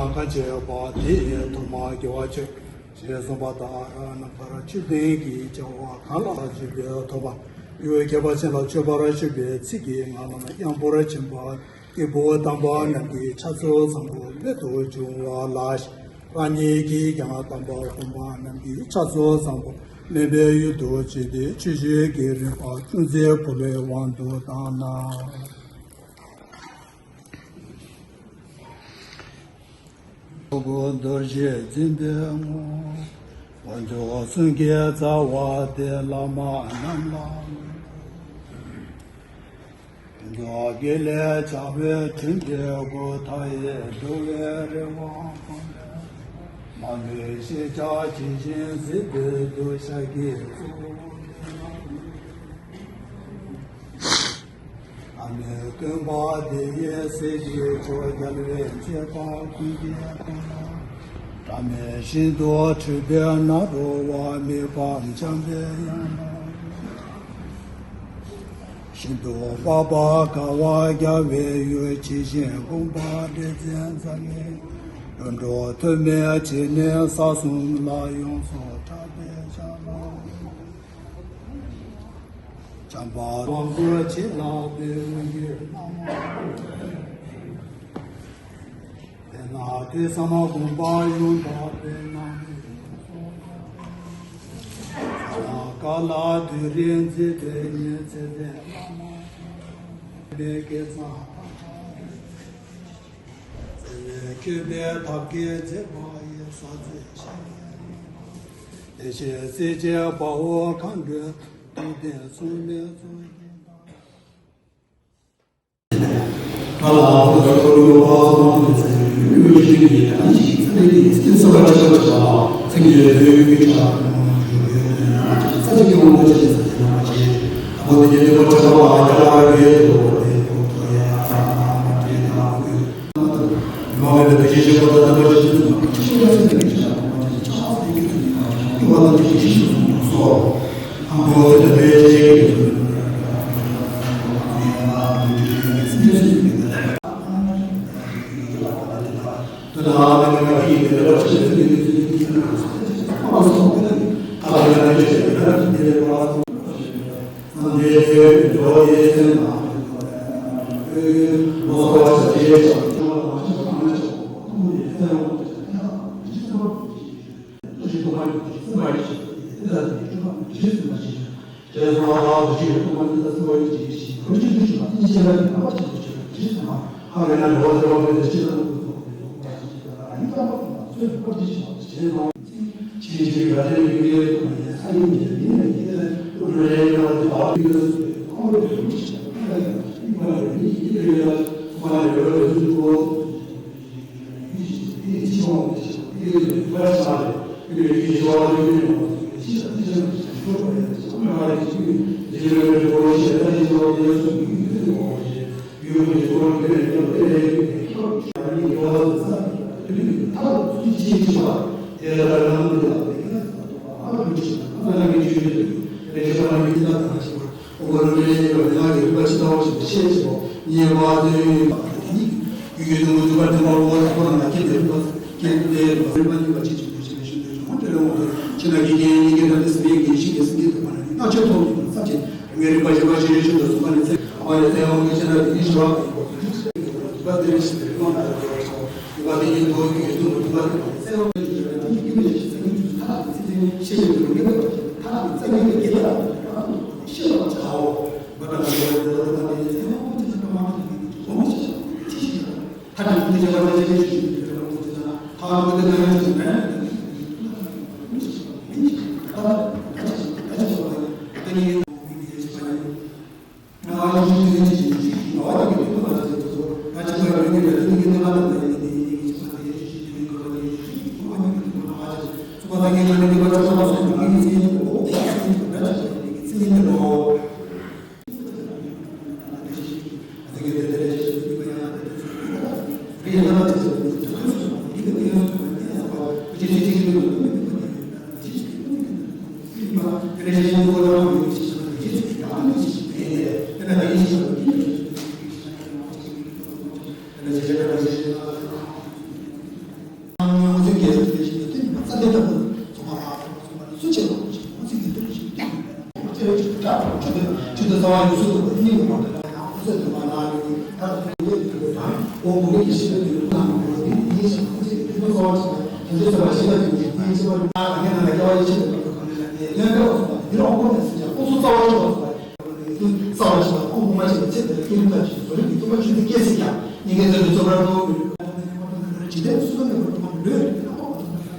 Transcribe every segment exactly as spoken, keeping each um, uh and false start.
གང་བྱས་པ་དེ་ཡི་ཐོག་མར་དགེ་བ་ཆོས་ཅེས་གསུངས་པ་ལྟར། རྣམ་པར་ཆོས་ལྡན་གྱི་བྱ་བ་གང་ལ་སྤྱོད་པའི་ཐོག་མར་ཡུལ་ཁྱད་པར་ཅན་ལ་སྤྱོད་པར་སྤྱོད་པའི་ཚིག་གི་ངག་རྣམས་དབྱངས་འབར་ཆེན་པོ་སྐྱེས་བུ་དམ་པ་རྣམས་ཀྱི་ཕྱག་མཛོད་བཟང་པོ་རྨད་དུ་བྱུང་བ་ལ། རང་ཉིད་ཀྱིས་ཀྱང་དམ་པ་དགོན་པ་རྣམས་ཀྱི་ཕྱག་མཛོད་བཟང་པོ་སྨིན་པའི་ཡུལ་དུ་བྱས་ཏེ་ཆོས་བརྒྱུད་ཀྱི་རིམ་པ་ཅུང་ཟད་གོ་བའི་དབང་དུ་བཏང་ན། ཐུགས་ཀྱི་རྡོ་རྗེ་འཛིན་པའི་ངོ་། དཀོན་མཆོག་གསུམ་གྱི་རྩ་བ་སྟེ་བླ་མ་རྣམས་ལ། ཕུན་ཚོགས་དགེ་ལེགས་བྱ་བའི་དྲིན་དེ་སྒོ་མཐའ་ཡས་འགྲོ་བའི་རེ་བ་སྤངས་ནས། མ་ལུས་ཤེས་བྱ་ཇི་བཞིན་གཟིགས་པའི་གདུལ་བྱ་གི་གཙོ་བོ། ཨ་ནི་སྟོན་པ་དེ་ཡི་སྲས་ཀྱི་མཆོག་རྒྱལ་བའི་བྱེད་པ་ཀུན་གྱི་དཔུང་ལ། བྲལ་མེད་ཤིན་ཏུ་འཁྲུལ་པའི་ནཱ་རོ་བ། དམིགས་པ་འཇམ་པའི་དབྱངས་ལ། ཤིན་ཏུ་དཔག་པ་དགའ་བ་རྒྱལ་བའི་ཡུལ། ཇི་བཞིན་དགོངས་པ་འགྲེལ་མཛད་མཛངས་མའི། ལྷུན་གྲུབ་ཐོགས་མེད་ཅི་ནས་ས་གསུམ་ལ། ཡོངས་སུ་གྲགས་པའི་ཞལ་ལུང་། བྱམས་པ་དབང་པོ་ཆེ་ལ་འབུལ་བའི་སྣང་བ། དེ་ན་ཐོས་བསམ་སྒོམ་པ་ཡང་དག་པའི་སྣང་བས། ས་ལ་ག་ལ་དུས་རིང་མཛེས་པའི་ཉི་ཚེ་ལྡན། བའི་སྐལ་བཟང་། བརྩེ་བས་བསྐྱོད་པའི་ཐབས་མཁས་མཛད་པ་ཡི། ས་འཛིན་ཞིང་ལས་བྱེད་སྲིད་ཞིའི་དཔའ་བོ་མཁའ་འགྲོའི་རྟོགས་ལྡན་སྲུང་མའི་གཙོ་རྒྱལ། ཤིན་ཏུ་རྩ་བ་ཡོངས་སུ་རྫོགས་པ་དེ་ཉིད་ཀྱི་བར་དུ་ལ་ཡང་ཁོ་ཚོས་སྟོན་པ་ལ་ཡོད་ཀྱི་ད་ལྟ་ཐུན་མོང་ཡོད་ཀྱི་ཡོད་དང་འོ་མུ་གེ་གི་ཤིན་ཏུ་དོན་དུ་བླངས་པ་དེ་ཉིད་ཤིན་ཏུ་ཁོ་ཚོས་ཀྱི་དོན་དུ་རྩ་བ་ཆེ་བ་དོན་དུ་རྩ་བ་ཤེས་པ་དོན་དུ་དེ་ཉིད་ཤེས་པ་ལ་ངས་ནང་ལ་སྐྱེ་བ་ཡེ་ཤེས་དང་ལྡན་པའི་གང་ལས་ལ་ངས་ཡོན་ཏན་ལ་སོགས་པ་དེ་རང་ཁོ་ནས་སུ་ཀྱང་ཁོ་ཚོ་རྩ་བ་ཆེ་བ་སོགས་པ། རྩ་བ་ཆེ་བ་ཁོང་སློབ་མ་ཆེ་བ་ཚེ་འདིར་སྐྱེ་རིམ་ཐམས་ཅད་སུ་རིམ་གྱིས་སྟོན་པ་ཆོས་འདི་སྐད་ཅིག་ཀྱང་སྙིང་གའི་དོན་དུ་རྩོམ་པར་འདུག་ཇི་ལྟར་སུ་ནས་བར་དུ་མ་ལུས་ལ་ཕོག་པ་དང་།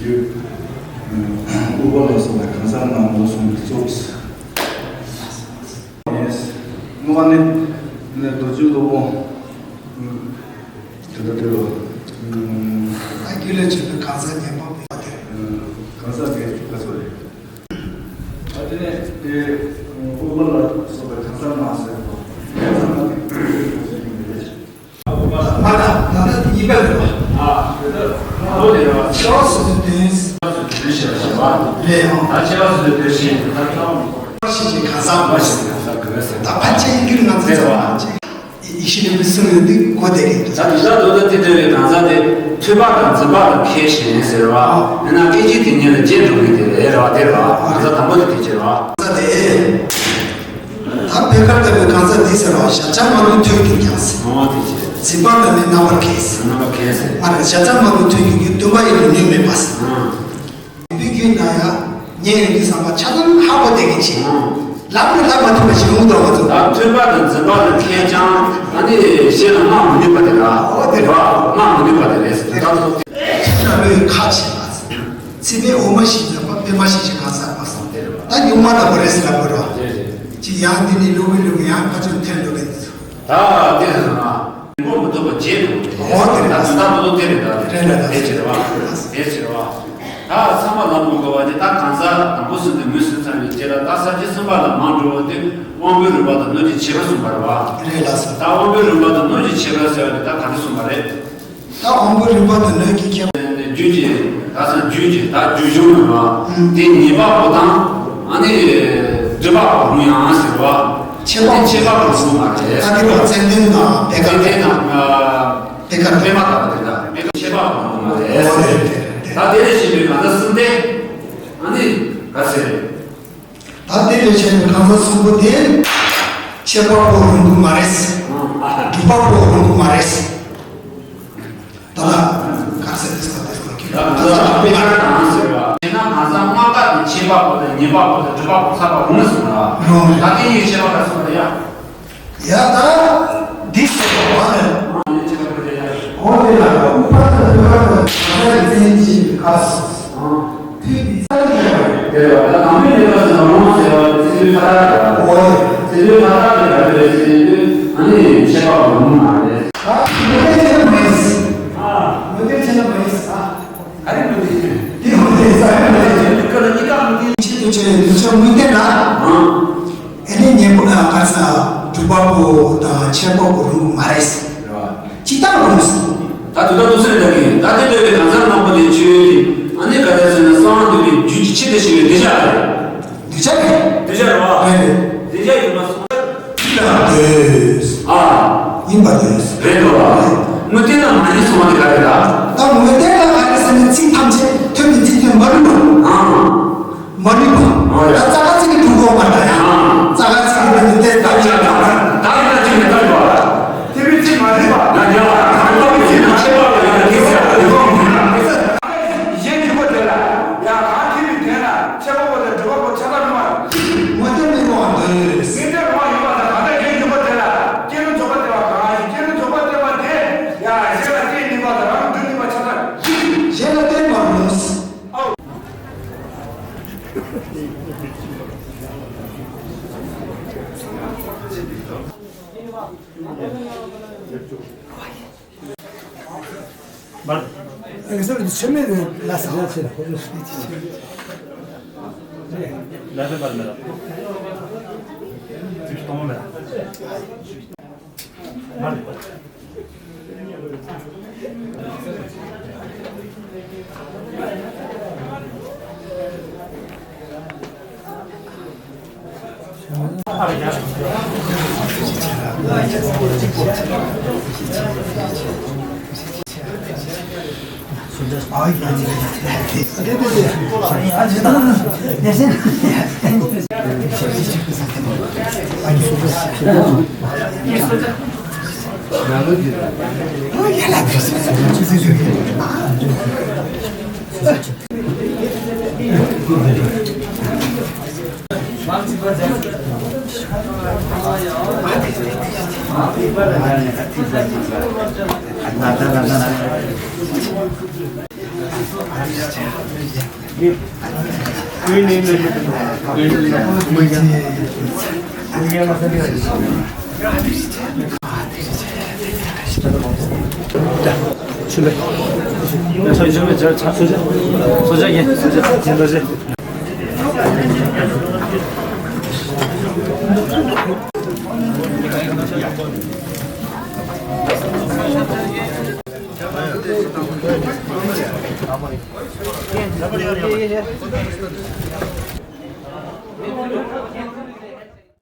ཞུ། ཨུ་པ་ལ་སོགས་པའི་གང་ཟག་རྣམས་ལོ་གསུམ་གྱི་གཙོ་བོ། ངོ་མ་ནི་རྡོ་རྗེ་སློབ་དཔོན། དེ་ལྟར་དེ་ལ། ཨ་ཀི་ལ་བྱེད་པའི་གང་ཟག་ངན་པ་མེད་པ་དེ། གང་ཟག་ངན་པ་ཚོ་རེད། ཨ་དེ་ནས་དེ་ཨུ་པ་ལ་སོགས་པའི་གང་ཟག་མ་ཟེར་བ། གང་ཟག་མ་དེ་ཀུན་གྱི་གང་ཟག་ཡིན་པ་རེད། ཨ་ད་ད་ད་གཉིས་པ་རེད་བ། ཨ་དེ་ལྟར་ཁོང་ཁྲོ་དེ་རེད་བ། ཤེས་པ་སོ་སོའི་དོན། དོན་ཤེས་པ་ཤེས་པ། རེད་ཨང་། ད་ཤེས་པ་སོ་སོའི་དོན་ཤེས་ད་ལྟ། ཤེས་ཀྱི་གང་ཟག་མ་ཤེས་གང་ཟག་གི་ཟེར། ད་ཕལ་ཆེར་ཡིན་གྱི་ང་ཚོ་ཚང་མ་ཡེ་ཤེས་ལས་མི་གསུང་ཡོད་འདུག་གོ་བསྡད་ཀྱི་འདུག་ད་དེ་ལྟར་དུ་ད་དེ་འདྲ་བའི་གང་ཟག་དེ་ཐོས་པ་དང་འཛིན་པ་ལ་མཁས་ཤིང་ཟེར་བ། ཡིན་ན་སྐད་ཅིག་དེ་ཉིད་ལ་རྗེས་འགྲོ་མཁན་དེ་རེད་རེད་བ། དེ་རེད་བ། གང་ཟག་དང་པོ་དེ་དེ་ཅི་རེད་བ། གང་ཟག་དེ་ད་པེ་ཀར་ལྟ་བུའི་གང་ཟག་འདི་ཟེར་བ་ཞབས་ཆ་མ་ལུས་ཐོད་ཀྱིས་ཀྱང་ཟེར། འོ་དེ་ཅི། འཛིན་པ་ལ་ནི་རྣམ་པར་མཁས་ཟེར། རྣམ་པར་མཁས་ཟེར། མ་རེད། ཞབས་ཆ་མ་ལུས་ཐོད་ཀྱིས་ཀྱང་སྟོན་པ་ཡིན་ལ་ནུས་མེད་པ་ཟེར། ཨང་། བོད་བརྒྱུད་ན་ཡང་ཉན་ཡོང་དུས་བསམ་པ་ཆ་ཚང་ཧ་གོ་བསྡད་མཁན་ཅིག་ལབ་ནི་ལབ་མ་ཐུབ་པ་ཞིག་འོང་དང་མ་ཚོ། ད་ཐོས་པ་དང་འཛིན་པ་ལ་མཁས་ཀྱང་ཨ་ནི་བཤད་ན་སྨྲ་མི་ནུས་པ་དེ་ར། འོ་དེ་ར། སྨྲ་མི་ནུས་པ་དེ་རེད་ཟེར། ད་ཚོ། ཁྱེད་རང་ལོས་ཁ་ཆེ་བ། ཚིག་པའི་འོ་མ་ཞིག་འཛོམས་པ་པད་མ་ཞིག་ཞིག་གང་ཟག་མ་སོང་དེ་རེད་བ། ད་ཉུང་མ་དང་པོ་རེད་ཟེར་ལབ་དགོས་ར། རེད་རེད། ཅིག་ཡང་འདི་ནི་ལུག་གི་ལུག་ཡང་ཁ་ཆུང་ཐེར་འགྲོ་གི་འདུག་ད་དེ་ཟེར་ན། མགོ་མི་ཐུབ་པ་བརྗེད་འགྲོ་གི་རེད། འོ་དེ་རེད། ད་ད་ད་མགོ་དེ་རེད། ད་དེ་རེད་ལ། ད་དེ་ཕྱིར་བ། དེ་ཕྱིར་བ། ད་ཚང་མ་ལ་མ་གོ་བ་དེ་ད་གང་ཟག་དང་པོ་གསུམ་དེ་མུས་སུ་ཚང་བའི་རྗེས་ལ་ད་ས་བཅད་གསུམ་པ་ལ་མ་འགྲོ་བ་དེ་དབང་པོའི་རིམ་པ་དང་སྣོད་ཀྱི་ཁྱད་པར་གསུངས་པ་རེད་བ། རེད་ལ་སོ། ད་དབང་པོའི་རིམ་པ་དང་སྣོད་ཀྱི་ཁྱད་པར་ཟེར་བ་དེ་ད་ག་འདྲ་གསུངས་པ་རེད། ད་དབང་པོའི་རིམ་པ་དང་སྣོད་ཀྱི་ཁྱད་པར། རྒྱུད་ཀྱི་ད་ས་རྒྱུད་ཀྱི་ད་རྒྱུད་གཞུང་རེད་བ། ཨང་། དེ་ཉེས་པ་པོ་དང་ཨ་ནི་སྒྲིབ་པ་པོ་རུང་ཡང་ཟེར་བ། ཁྱད་པར། ཁྱད་པར་པོ་རུང་མ་རེད། ད་དེ་བ་ཙན་དན་དང་བེ་ཀ་ཙན་དན་དང་བེ་ཀ་པད་མ་ལྟ་བུ་དེ་འདྲ་བེ་ཀ་ཁྱད་པར་པོ་རུང་མ་རེད། འོ་རེད། ད་དེ་ལས་གཞན་པའི་གང་ཟག་གསུམ་དེ། ཨ་ནི་ག་ཟེར། ད་དེ་ལས་གཞན་པའི་གང་ཟག་གསུམ་པོ་དེ། ཁྱད་པར་པོ་རུང་གི་མ་རེད། སྒྲུབ་པ་པོ་རུང་གི་མ་རེད། ད་ལ་ག་ཟེར་དེ་ས་དེ་ས་ཀྱི་ད་གང་ཟག་དཔེ་ཆ་གང་ཟེར་བ། དེས་ན་གང་ཟག་སྔ་རྟགས་དེ་ཁྱད་པར་པོ་དང་ངེས་པར་པོ་དང་སྒྲུབ་པ་པོ་ཚར་བ་རུང་ཟེར་བ། རུང་། ད་དེ་གཉིས་ཁྱད་པར་ག་ཟེར་བ་ཡ། ཡ་ད། འདི་ཟེར་བ་ནི། འོ་དེ་ལ་ཨུ་པ་ཏ་ཏུ་པ་ཏ་གང་ཟག་གི་མཚན་ཉིད་ཀྱི་སྐབས་སུ། དུས་ཀྱི་ཚད་ཀྱི་རེད་བ། ད་དང་པོའི་ལེགས་པ་ཟེར་ན་རུང་ཟེར་བ་ཚིག་འདུས་མཐའ་དག་རེད་བ། འོ་ཡ། ཚིག་འདུས་མཐའ་དག་རེད་བ། དེ་ཚིག་འདུས་ཨ་ནི་ཁྱད་པར་རུང་མ་རེད། ད་མུ་སྟེགས་ཆེ་ན་མ་ཡིན། མུ་སྟེགས་ཆེ་ན་མ་ཡིན། ཨ་རེ་མུ་སྟེགས་ཆེ་ན། དེ་མུ་སྟེགས་ས་ཡ་མུ་སྟེགས་ཆེ་ན། ཀ་ལ་གཉིས་ཀ་མུ་སྟེགས། ཆེད་དུ་ཆེ་བའི་ལུགས་ཆ་དངོས་བསྟན་ལ། ཨ་ནི་ཉན་པོ་ཨ་ག་ས་སྒྲུབ་པ་པོ་དང་ཁྱད་པར་པོ་རུང་མ་རེད། རེད་བ། ཅི་ལྟར་རུང་། ད་དུ་ད་དུ་སེམས་ལ་གིན་ད་དེ་འདྲ་བའི་གང་ཟག་རྣམ་པ་དེ་ཆོས་ཀྱི་ཨ་ནི་ག་རེ་ཟེར་ན་གསང་བ་འདུས་པའི་རྒྱུད་ཀྱི་ཆེད་དུ་བྱས་པའི་གདུལ་བྱ་རེད། གདུལ་བྱ་རེད། གདུལ་བྱ་རེད་བ། རེད་རེད། གདུལ་བྱ་ཡིན་པ་སོང་ཙང་ཡིན་པར་འདོད། ཨ། ཡིན་པར་འདོད། རེད་འདུག་བ། དངོས་བསྟན་ལ་མ་ཡིན་གསུངས་པ་དེ་ག་རེ་རེད། ད་དངོས་བསྟན་ལ་ག་རེ་ཟེར་ན་ཚིག་ཐམས་ཅད་ཐོན་པའི་ཚིག་དོན་མ་ལུས་པ། ཨང་། མ་ནུས་པ། ཨོ་ཡ། ད་རྩ་བ་ཚིག་གི་དྲུག་གོ་མ་འདྲ་ཡ། ཨང་། རྩ་བ་ཚིག་གི་དྲུག་དེ་ད་ཅི་ཡང་ད་ད་ད་ཅི་ཡང་ད་ཡོད་པ། དེ་བས་ཚིག་མ་ནུས་པ། ན་ཡ། ད་ད་བས་ཚིག་ན་ཆད་པ་ཡོད་ན་དེ་ཚེ་ཡ་དེ་གོ་མི་ན། གཞན་འཇུག་པ་དེ་ལ་ཡ་གང་ཐིག་པའི་དོན་ལ་ཁྱད་པར་པོ་དང་སྒྲུབ་པ་པོ་ཁྱད་པར་མི་འོང་། མུ་སྟེགས་མི་རུང་བ་འདོད། མུ་སྟེགས་རུང་བ་ཡིན་པ་དང་གང་ལྟར་གཞན་འཇུག་པ་དེ་ལ་སྐྱེས་བུ་རྫོགས་པ་སྟེ་བ་གང་ཞིག་སྐྱེས་བུ་རྫོགས་པ་སྟེ་བ་དེ་ཡ་གཞན་ལ་བརྟེན་ནུས་པ་དང་རང་སྒྲུབ་ནུས་པ་ཁྱད་པར། གཞན་ལ་བརྟེན་པར་རུང་།